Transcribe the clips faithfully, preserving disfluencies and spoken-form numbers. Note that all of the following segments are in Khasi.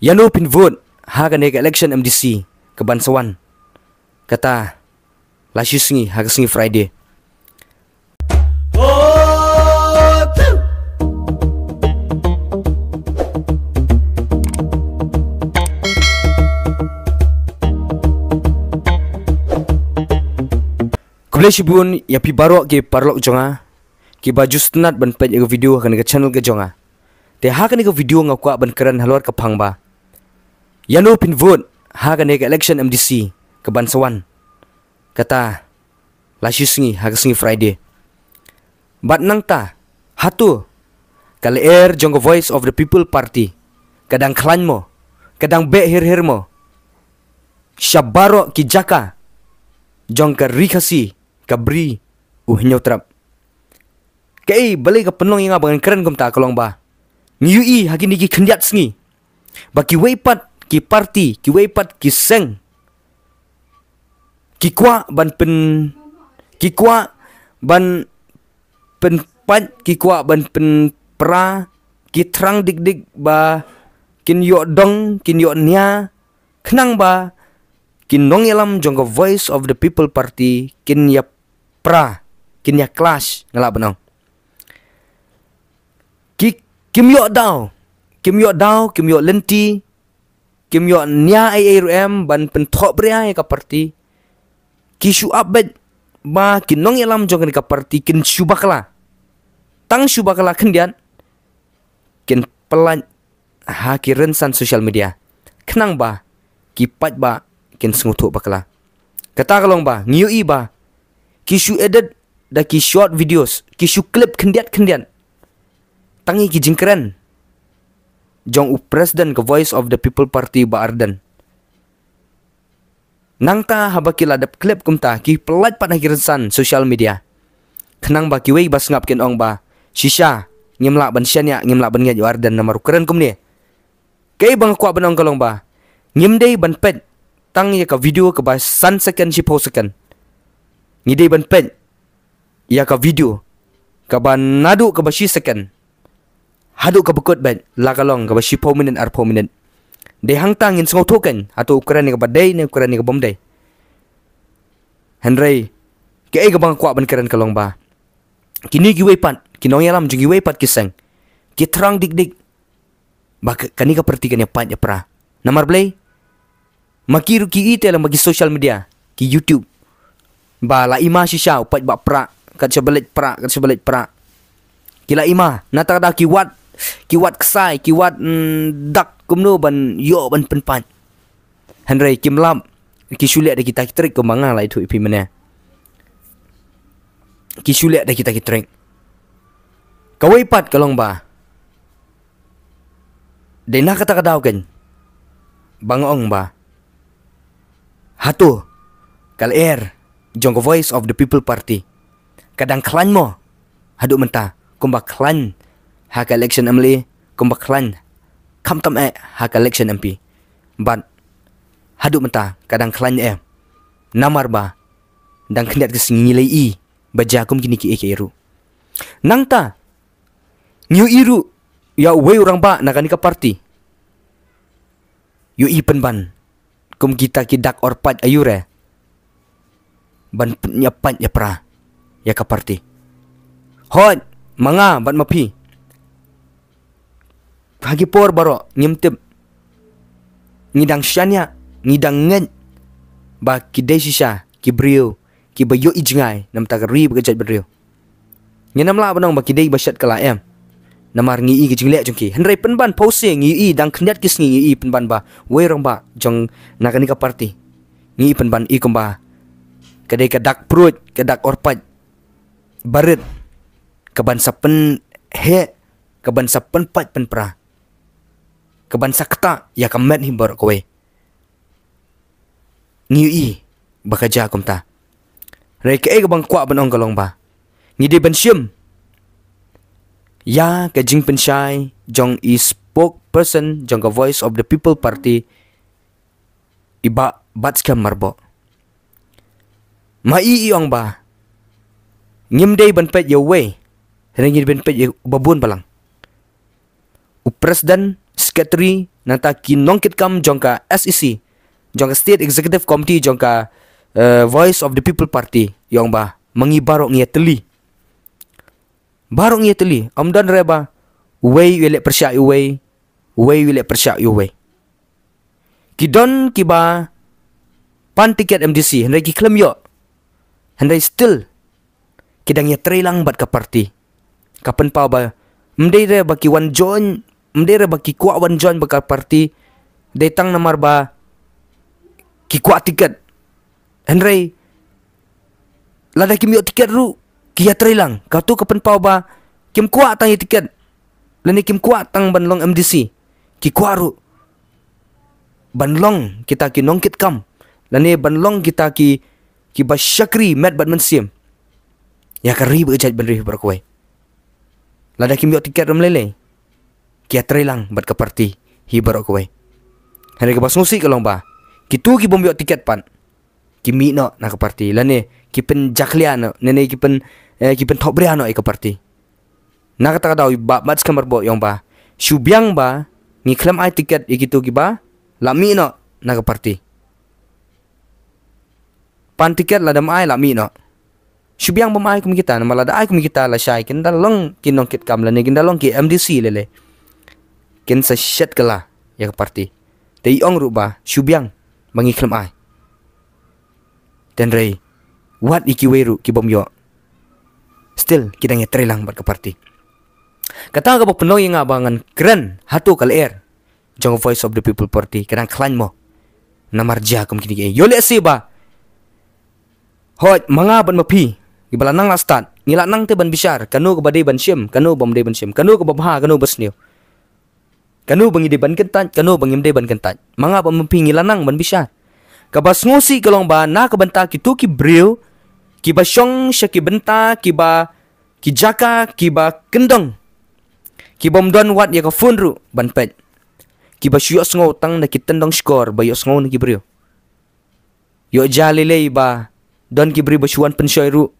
Ïano phin vote ha kane ka election M D C kaban sa wan? Kata la shi sngi ha ka sngi Friday. Khublei shibun ïa phi baroh ki paralok jong nga kiba ju sngewtynnat ban peit ïa ka video ha kane ka channel ka jong nga. Te ha kane ka video nga kwah ban kren halor ka phang ba ïano phin vote ha kane ka election M D C kaban sa wan? Kata la shi sngi ha ka sngi Friday. Bad nangta, hato ka lyer jong ka Voice of the People Party ka dang khlaiñ mo, ka dang beh hir hir mo sha baroh ki jaka jong ka Ri Khasi, ka Bri u Hynñiewtrep? Kaei balei ka pynlong ïa nga ba ngan kren kumta ka long ba ngi ïohi ha kine ki khyndiat sngi ba kiwei pat ki party, kiwei pat ki seng ki kwah ban pyn, ki kwah ban pynpait, ki kwah ban pynpra, ki thrang dik dik ba kin ïoh dong, kin ïoh nia, khnang ba ki nongïalam jong ka Voice of the People Party kin ïa pra, kin ïa clash, nga lah ban ong. Ki, kim ïoh daw, kim ïoh daw, kim ïoh lynti, kim ïoh nia ei ei ruh em ban pynthohbria ïa ka party. Ki shu ap beit ba ki nongïalam jong kane ka party kin shu bakla. Tang shu bakla khyndiat, kin pynlait ha ki rynsan social media khnang ba ki paidbah kin sngewthuh bakla. Kata ka long ba ngi ïohi ba ki shu edit da ki short videos, ki shu clip khyndiat khyndiat tang ïa ki jingkren jong u president ka Voice of the People Party, Bah Ardent. Nangta haba ki la dep clip kumta, ki pynlait pat ha ki rynsan social media khnang ba kiwei ba sngap kin ong ba shisha ngim lah ban shaniah, ngim lah ban ngeit ïa u Ardent namar u kren kumne. Kaei ba nga kwah ban ong ka long ba ngim dei ban peit tang ïa ka video kaba san second, shiphew second. Ngi dei ban peit ïa ka video kaba naduh kaba shi second haduh kaba kut beit, la ka long kaba shiphew minit, arphew minit. Dei hangta ngin sngewthuh kan hato u kren ïa kaba dei ne u kren ïa kaba ym dei. Hynrei kaei kaba nga kwah ban kren ka long ba kine kiwei pat ki nongïalam jong kiwei pat ki seng ki thrang dik dik ba ka, kane ka party kan ïa pait ïa pra. Namar balei? Ma ki ruh ki i te lang ba ki social media, ki YouTube, ba la i ma shisha u paidbah pra, kat shaba leit pra, kat shaba leit pra. Ki la i ma, nangta da ki wad, ki wad ksai, ki wad, mm, dak kumno ban ïoh ban pynpait. Hynrei kim lap, ki shu leh da kita ki trick kumba nga la ïathuh ïa phi mynne. Ki shu leh da kita ki trick. Kawei pat ka long ba dei na kata ka daw kan ba nga ong ba hato ka lyer jong ka Voice of the People Party ka dang khlaiñ mo haduh mynta kumba khlaiñ ha ka election M L A, kumba khlaiñ khamtam eh ha ka election M P. Bad haduh mynta ka dang khlaiñ eh namar ba dang khyndiat ki sngi ngi la i ba jia kum kine kiei kiei ruh. Nangta ngi ïohi ruh ïa uwei u rangbah na kane ka party ïohi pynban kum kita ki dak orpait aiu re ban pyn-, ïa pait ïa pra ïa ka party. Hooid, ma nga bad ma phi ha ki por baroh ngim tip, ngi dang shaniah, ngi dang ngeit ba ki dei shisha ki briew kiba ïohi jngai na bynta ka ri bad ka jaitbynriew. Ngin ym lah ban ong ba ki dei ba shet kylla, em, namar ngi i ka jingleh jong ki. Hynrei pynban phewse ngi i, dang khyndiat ki sngi ngi i pynban ba wei rangbah jong na kane ka party ngi i pynban i kumba ka dei ka dak pruid, ka dak orpait barit, kaban sa pynheh, kaban sa pynpait pynpra, kaban sa ktah ïa ka met hi baroh kawei. Ngi ïohi ba ka jia kumta. Hynrei kaei kaba nga kwah ban ong ka long ba ngi dei ban shim ïa ka jingpynshai jong i spokesperson jong ka Voice of the People Party, i Bah Batskhem Myrboh. Ma i i ong ba ngim dei ban peit ïa uwei, hynrei ngi dei ban peit ïa uba bun balang. U president, secretary, nangta ki nongkitkam jong ka S E C, jong ka State Executive Committee jong ka, eh, Voice of the People Party, ïa ong ba ma ngi baroh ngi ïatylli. Baroh ngi ïatylli, ym don re ba uwei u ïaleh pyrshah ïa uwei, uwei u ïaleh pyrshah ïa uwei. Ki don kiba pan tiket M D C, hynrei ki khlem ïoh. Hynrei still ki dang ïatreilang bad ka party. Ka pynpaw ba ym dei re ba ki wan join, ym dei re ba ki kwah wan join bad ka party, dei tang namar ba ki kwah tiket. Hynrei lada kim ïoh tiket ruh ki ïatreilang. Kato ka pynpaw ba kim kwah tang ïa tiket, lane kim kwah tang ban long M D C. Ki kwah ruh ban long kita ki nongkitkam, lane ban long kita ki, kiba shakri met bad mynsiem ïa ka ri bad ka jaitbynriew hi baroh kawei. Lada kim ïoh tiket ruh ym lei lei, ki ïatreilang bad ka party hi baroh kawei. Hynrei kaba sngewsih ka long ba kito ki bym ïoh tiket pat ki mih noh na ka party, lane ki pynjakhlia noh, lane ki pyn, eh, ki pynthok bria noh ïa ka party. Na kata ka daw i Bah Batskhem Myrboh i ong ba shu biang ba ngi khlem ai tiket ïa kito kiba la mih noh na ka party. Pan tiket lada ym ai la mih noh. Shu biang bym ai kum kita, namar lada ai kum kita lashai kin da long ki nongkitkam lane kin da long ki M D C lei lei. Kin sa shet kylla ïa ka party. Te i ong ruh ba shu biang ba ngi khlem ai. Hynrei wat ïa kiwei ruh ki bym ïoh, still ki dang ïatreilang bad ka party. Kata kaba pynlong ïa nga ba ngan kren hato ka lyer jong Voice of the People Party ka dang khlaiñ mo. Namar jia kum kine kiei. Ïoh lehse ba hooid ma nga bad ma phi, kiba la nang la stad, ngi la nang te ban bishar kano kaba dei ban shim, kano bym dei ban shim, kano kaba bha, kano ba sniew, kano ba ngi dei ban kyntait, kano ba ngim dei ban kyntait. Ma nga bad ma phi ngi la nang ban bishar. Kaba sngewsih ka long ba na ka bynta kito ki briew kiba shong sha ki bynta kiba, ki jaka kiba kyndong, ki bym don wat ïa ka phone ruh ban peit, kiba shu ïohsngew tang na ki tyndong shkor ba ïohsngew na ki briew. Ïoh jia lei lei ba don ki briew ba shu wan pynshoi ruh.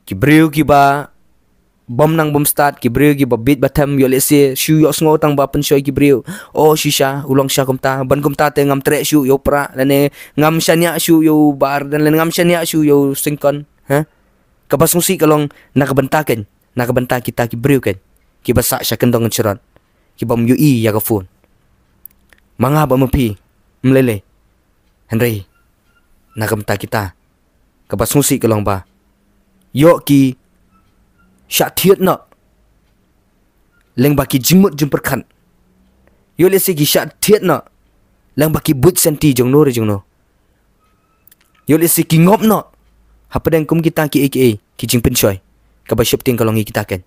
Ki briew kiba bym nang bym stad, ki briew kiba bit ba them, ïoh lehse shu ïohsngew tang ba pynshoi ki briew. O shisha, u long sha kumta, ban kumta te ngam treh shuh ïa u Prah, lane ngam shaniah shuh ïa u Bah Ardent, lane ngam shaniah shuh ïa u Syngkon. Ha? Kaba sngewsih ka long na ka bynta keiñ, na ka bynta kita ki briew keiñ kiba sah sha kyndong kynshrot, ki bym ïohi ïa ka phone. Ma nga bad ma phi ym lei lei. Hynrei na ka bynta kita, kaba sngewsih ka long ba ïoh ki shah thied noh lyngba ki jingmut jingpyrkhat. Ïoh lehse ki shah thied noh lyngba ki buit senti jongno re jongno. Ïoh lehse ki ngop noh hapdeng kum kita kiei kiei ki jingpynshoi kaba sheptieng ka long ïa kita keiñ.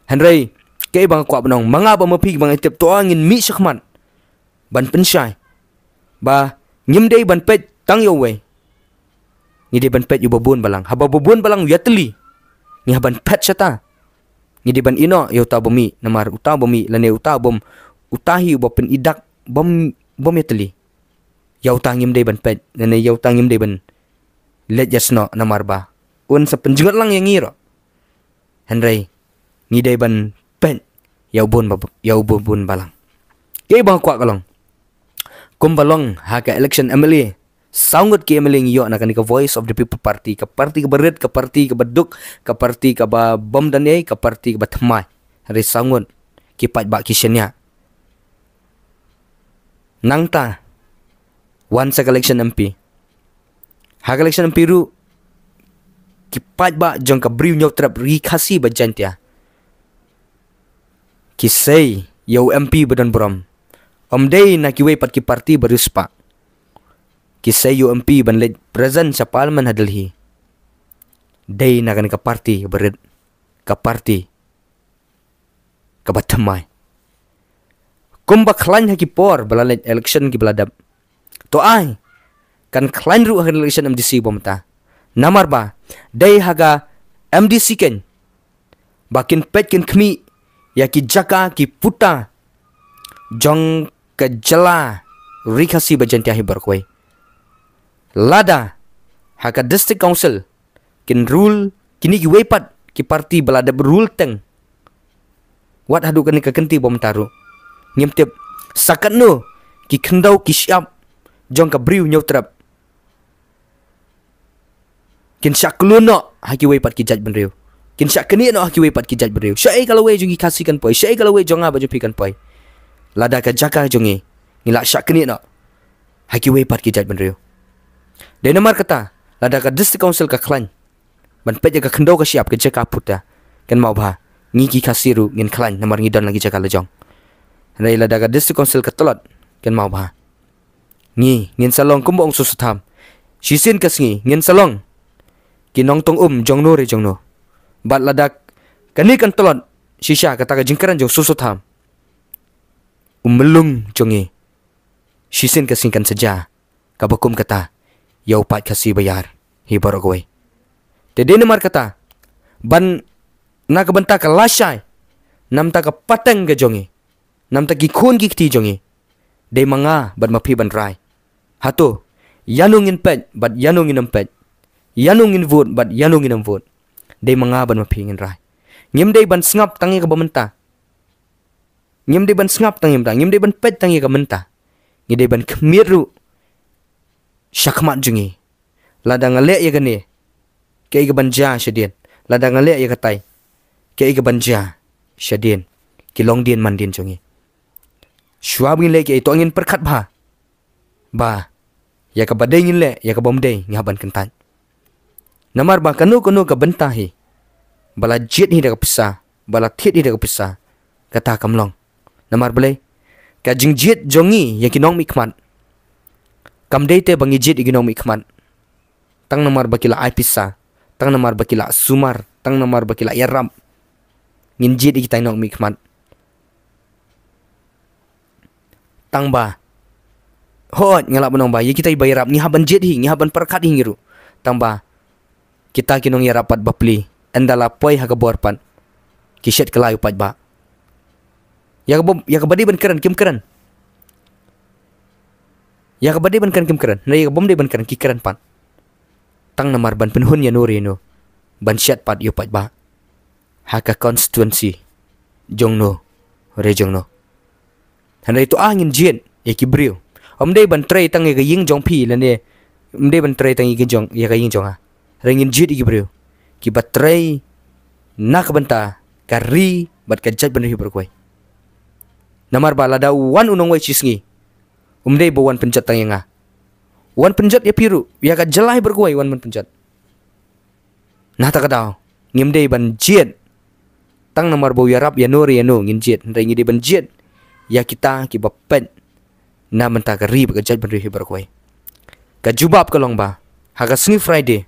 Hynrei kaei ba nga kwah ban ong, ma nga bad ma phi ba ngi tip, to ngin mih shakhmat ban pynshai ba ngim dei ban peit tang ïa uwei. Ngi dei ban peit ïa uba bun balang. Haba uba bun balang u ïatylli, ngi hap ban peit shata. Ngi dei ban ïeh noh ïa uta uba mih, namar uta uba mih lane uta bym, uta hi uba pyni dak bym, bym ïatylli. Ïa uta ngim dei ban peit, lane ïa uta ngim dei ban leit ïasnoh namar ba un sa pynjngot lang ïa ngi ruh. Hynrei ngi dei ban peit ïa u bun ba, ïa u bun, bun balang. Kaei ba nga kwah ka long, kumba long ha ka election M L A, saw ngut ki M L A ngi ïoh na kane ka Voice of the People Party, ka party kaba rit, ka party kaba duk, ka party kaba bym don ei, ka party kaba thymmai. Hynrei saw ngut ki paidbah ki shaniah. Nangta wan sa ka election M P. Ha ka election M P ruh ki paidbah jong ka Bri u Hynñiewtrep, Ri Khasi bad Jaiñtia, ki sei ïa u M P ba don burom. Ym dei na kiwei pat ki party ba riewspah. Ki sei ïa u M P ban leit present sha Parliament ha Delhi. Dei na kane ka party ba rit, ka party kaba thymmai. Kumba khlaiñ ha ki por ba la leit election kiba la dep, to ai kan khlaiñ ruh ha ka election M D C ba mynta. Namar ba dei ha ka M D C keiñ ba kin peit kin khmih ïa ki jaka ki puta jong ka jylla Ri Khasi bad Jaiñtia hi baroh kawei. Lada ha ka District Council kin rule kine kiwei pat ki party ba la dep rule teng, wat haduh kane ka kynti ba mynta ruh, ngim tip Sa katno ki khyndew ki shyiap jong ka briew Hynñiewtrep kin shah klun noh ha kiwei pat ki jaitbynriew, kin shah knieh noh ha kiwei pat ki jaitbynriew. Shaei ka lawei jong ki Khasi kan poi, shaei ka lawei jong nga bad jong phi kan poi, lada ka jaka jong ngi ngi la shah knieh noh ha kiwei pat ki jaitbynriew? Dei namar kata, lada ka District Council ka khlaiñ ban peit ïa ka khyndew ka shyiap, ka jaka put, kynmaw bha, ngi ki Khasi ruh ngin khlaiñ namar ngi don la ki jaka la jong. Hynrei lada ka District Council ka tlot, kynmaw bha, ngi ngin sa long kumba ong Soso Tham, shisien ka sngi ngin sa long ki nongtong um jongno re jongno. Bad lada kane kan tlot shisha kata ka jingkren jong Soso Tham, u myllung jong ngi shisien ka sngi kan sa jia kaba kum kata ïa u paid Khasi ba ïar hi baroh kawei. Te dei namar kata, ban na ka bynta ka lashai, namta ka pateng ka jong ngi, namta ki khun ki kti jong ngi, dei ma nga bad ma phi ban rai. Hato ïano ngin peit bad ïano ngin ym peit, ïano ngin vote bad ïano ngin ym vote? Dei ma nga bad ma phi ngin rai. Ngim dei ban sngap tang ïa kaba mynta. Ngim dei ban sngap tang ïa mynta, ngim dei ban peit tang ïa ka mynta. Ngi dei ban khmied ruh sha khmat jong ngi. Lada nga leh ïa kane, kaei kaban jia shadien? Lada nga leh ïa katai, kaei kaban jia shadien? Ki longdien mandien jong ngi, shuwa ba ngin leh kaei, to ngin pyrkhat bha ba ïa kaba dei ngin leh, ïa kaba ym dei ngi hap ban kyntait. Namar ba kano kano ka bynta hi, ba la jied hi da ka pisa, ba la thied hi da ka pisa, kata kam long. Namar balei? Ka jingjied jong ngi ïa ki nongmihkhmat kam dei te ba ngi jied ïa ki nongmihkhmat tang namar ba ki la ai pisa, tang namar ba ki la sumar, tang namar ba ki la ïarap ngin jied ïa kitai nongmihkhmat. Tang ba, hooid, nga lah ban ong ba ïa kitai ba ïarap ngi hap ban jied hi, ngi hap ban pyrkhat hi ngi ruh. Tang ba kita ki nongïarap pat bapli, ynda la poi ha ka bor pat, ki shet kylla ïa u paidbah. Ïa kaba, ïa kaba dei ban kren kim kren. Ïa kaba dei ban kren kim kren, ne ïa kaba ym dei ban kren ki kren pat. Tang namar ban pynhun ïano re ïano, ban shet pat ïa u paidbah ha ka constituency jongno re jongno. Hynrei to a ngin jied ïa ki briew. Ym dei ban trei tang ïa ka ïing jong phi lane ym dei ban trei tang ïa ka jong, ïa ka ïing jong nga. Hynrei ngin jied ïa ki briew kiba trei na ka bynta ka ri bad ka jaitbynriew baroh kawei. Namar ba lada u wan u nongwei shisngi, um dei ba wan pynjot tang ïa nga, wan pynjot ïa phi ruh, ïa ka jylla hi baroh kawei wan ban pynjot. Na kata ka daw ngim dei ban jied tang namar ba u ïarap ïano re ïano ngin jied, hynrei ngi dei ban jied ïa kita kiba peit na bynta ka ri bad ka jaitbynriew hi baroh kawei. Ka jubab ka long ba ha ka sngi Friday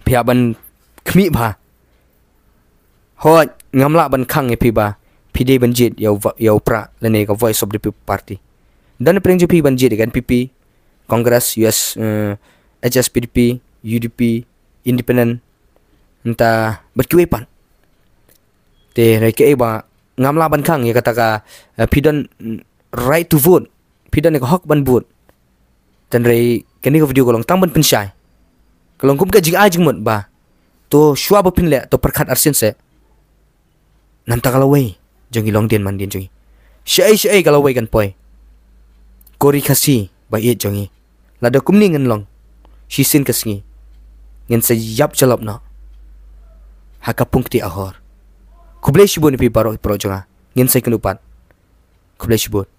phi hap ban khmih bha. Hooid, ngam lah ban khang ïa phi ba phi dei ban jied ïa u va-, ïa u Prah lane ka Voice of the People Party. Don pyrshang jong phi ban jied ïa ka N P P, Congress, U S, eh, H S P D P, U D P, Independent, nta bad kiwei pat. Te hynrei kaei ba ngam lah ban khang ïa kata ka, eh, phi don, mm, right to vote, phi don ïa ka hok ban vote. Te hynrei kane ka video ka long tang ban pynshai. Ka long kum ka jingai jingmut ba to shuwa ba phin leh to pyrkhat arsien seh. Namta ka lawei jong ngi longdien mandien jong ngi. Shaei shaei ka lawei kan poi. Ko ri Khasi ba ïeit jong ngi, lada kumne ngin long, shisien ka sngi ngin sa ïap jalop noh ha ka pung kti ahor. Khublei shibun ïa phi baroh baroh jong nga. Ngin sa ïakynduh pat. Khublei shibun.